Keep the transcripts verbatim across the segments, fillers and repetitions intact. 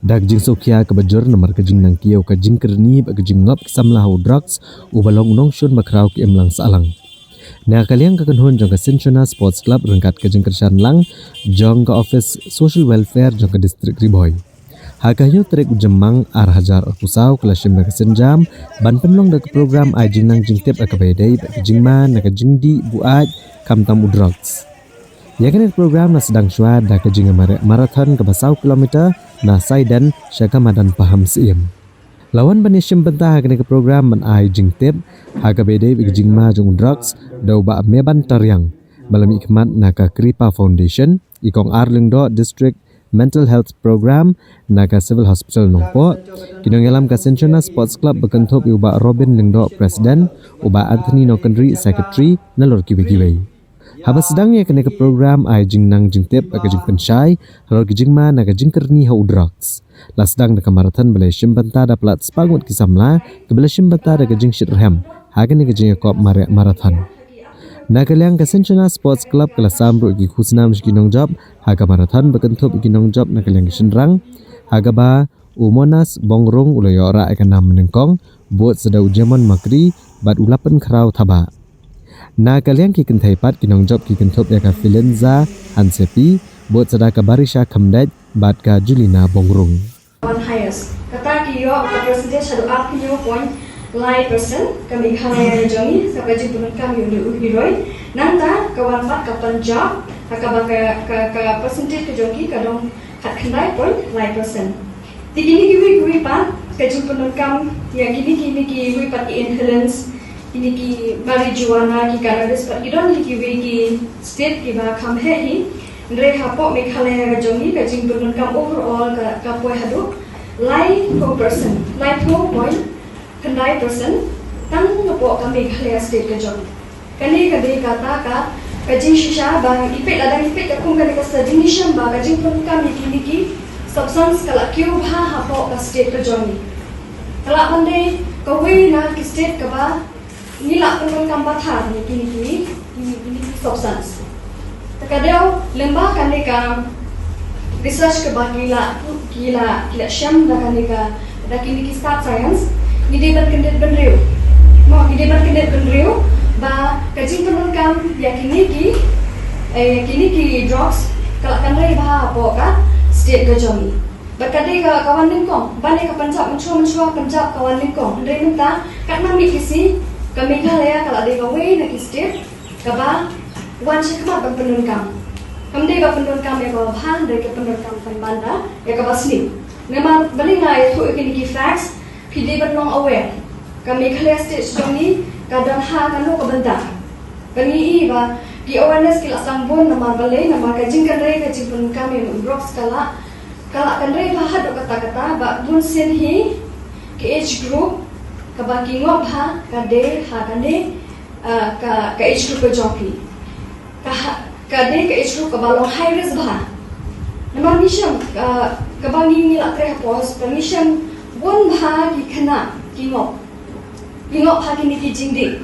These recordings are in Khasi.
Da ka jingsngewkhia kaba jur namar ka jingnang kiew ka jingkyrni bad ka jingngop ki samla ha u drugs, uba long u nongshun bakhraw ki imlang sahlang. Na ka liang ka kynhun jong ka Synshona Sports Club ryngkat ka jingkyrshan lang jong ka office social welfare jong ka district Ri Bhoi, ha ka hynñiew tarik u Jymmang ar hajar arphew saw ka la shim da ka sienjam ban pynlong da ka program ai jingnang jingtip ha kaba ïadei bad ka jingma na ka jingdih buaid khamtam u drugs. Ïa kane ka program la sdang shuwa da ka jingïamareh marathon kaba saw kilometer na Saiden sha ka madan Pahamsyiem. La wan ban ïashim bynta ha kane ka program ban ai jingtip ha kaba ïadei bad ka jingma jong u drugs da u Bah Meban Tariang, ba la mihkhmat na ka Kripa Foundation, i Kong R. Lyngdoh, District Mental Health Program na ka Civil Hospital Nongpoh, ki nongïalam ka Synshona Sports Club ba kynthup ïa u Bah Robin Lyngdoh, President, u Bah Anthony Nongkynrih, Secretary, nalor kiwei kiwei. Haba sdang ïa kane ka program ai jingnang jingtip bad ka jingpynshai halor ka jingma na ka jingkyrni ha u drugs, la sdang da ka marathon ba la ïashim bynta da palat spah ngut ki samla kiba la shim bynta da ka jingshitrhem ha kane ka jingïakop mareh marathon. Na ka liang ka Synshona Sports Club ka la sam ruh ïa ki khusnam sha ki nongjop ha ka marathon ba kynthup ïa ki nongjop na ka liang ki shynrang, ha kaba u Monas Bongrung u la ïoh rah ïa ka nam nyngkong, bud sa da u Jemon Makri bad u Lapen Khraw Thabah. Na ka liang ki kynthei pat ki nongjop ki kynthup ïa ka Filinza Hansepi, bud sa da ka Barisha Khymdeit bad ka Julina Bongrung. Wan highest. Kata ki ïoh ka percentage haduh arphew point lai percent, ka Meghalaya ka jong ngi, sa ka jingpyndonkam ïa u Heroi. Nangta ka wan pat ka Punjab, ha kaba ka, ka, ka percentage ka jong ki ka don khatkhyndai point lai percent. Te kine kiwei kiwei pat ka jingpyndonkam ïa kine, kine kiwei pat ki inhalants, kine ki marijuana, ki cannabis pat ki don ha kiwei ki state kiba kham heh hi. Hynrei hapoh Meghalaya ka jong ngi ka jingpyndonkam overall ka, ka poi haduh laiphew percent, laiphew point khyndai percent, tang hapoh ka Meghalaya state ka jong ngi. Kane ka dei kata ka, ka jingshisha ba ngi peit, lada ngi peit katkum kane ka study ngi shem ba ka jingpyndonkam ïa kine ki substance ka la kiew bha hapoh ka state ka jong ngi. Ka lah ban dei kawei na ki state kaba ngi la pyndonkam bha ïa kine ki, kine, kine ki substance. Te ka dei lyngba kane ka research kaba ki la, ki la, ki la shem da kane ka, da kine ki stad science, ngi dei ban kyndit bynriew. Mo, ngi dei ban kyndit bynriew ba ka jingpyndonkam ïa kine ki, eh, kine ki drugs ka la kynrei bha hapoh ka state ka jong ngi. Bad ka dei ka, ka wan nyngkong, ban ïa ka Punjab, mynshuwa, mynshuwa Punjab ka wan nyngkong. Hynrei mynta katba mih ki sngi, ka Meghalaya ka la dei kawei na ki state kaba wan shakhmat ban pyndonkam. Kam dei ba pyndonkam ïa kaba bha, hynrei ka pyndonkam tang ban da ïa kaba sniew. Namar balei nga ïathuh ïa kine ki facts, phi dei ban long aware. Ka Meghalaya state jong ngi ka don ha kano ka bynta. Ba ngi i ba ki awareness ki la sdang bun, namar balei, namar ka jingkynrei ka jingpyndonkam ïa u drugs ka la, ka la kynrei bha haduh katta katta, ba bun sien hi ki age group kaba ki ngop bha ka dei ha kane, ah, ka, ka age group ka jong phi. Ka ha, ka dei ka age group kaba long high risk bha. Namar ngi shem, ah, kaba ngi, ngi la trei hapoh hospital ngi shem bun bha ki khynnah ki ngop. Ki ngop ha kine ki jingdih.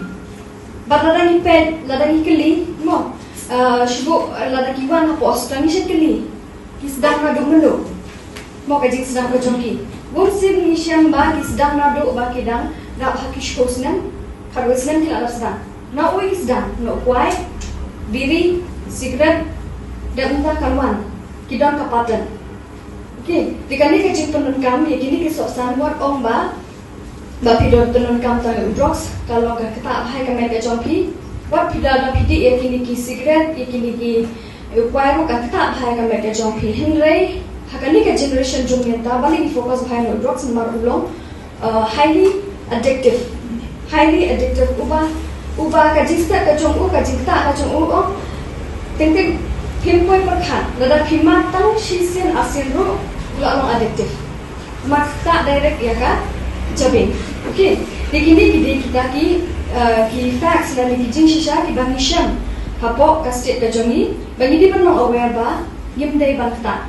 Bad lada ngi peit, lada ngi kylli, mo, ah, shu buh, ah, lada ki wan hapoh hospital ngi shu kylli, ki sdang naduh mynno? Mo, ka jingsdang ka jong ki. Bun sien ngi shem ba ki sdang naduh ba ki dang dap ha ki shiphew snem, khatwei snem ki la dap sdang. Na uwei ki sdang, na u kwai, biri, sikret, dep mynta ka lwan, ki don ka pattern. Okay, te kane ka jingpyndonkam ïa kine ki substance, wat ong ba ba phi don pyndonkam tang ïa u drugs, ka long ka ktah bha ïa ka met ka jong phi. Wat phi da, da phi dih ïa kine ki sikret, ïa kine ki, ïa u kwai ruh ka ktah bha ïa ka met ka jong phi. Hynrei ha kane ka generation jong mynta, balei ngi focus bha ïa u drugs? Namar u long, uh, highly addictive. Highly addictive. Uba, uba ka jingstad ka jong u, ka jingktah ka jong u, oh, teng teng phim poi pyrkhat. Lada phi mad tang shisien arsien ruh, u la long addictive. Mat ktah direct ïa ka jabieng. Okay. Te kine ki dei kita ki, uh, ki facts lane ki jingshisha kiba ngi shem hapoh ka state ka jong ngi, ba ngi dei ban long aware ba ngim dei ban ktah.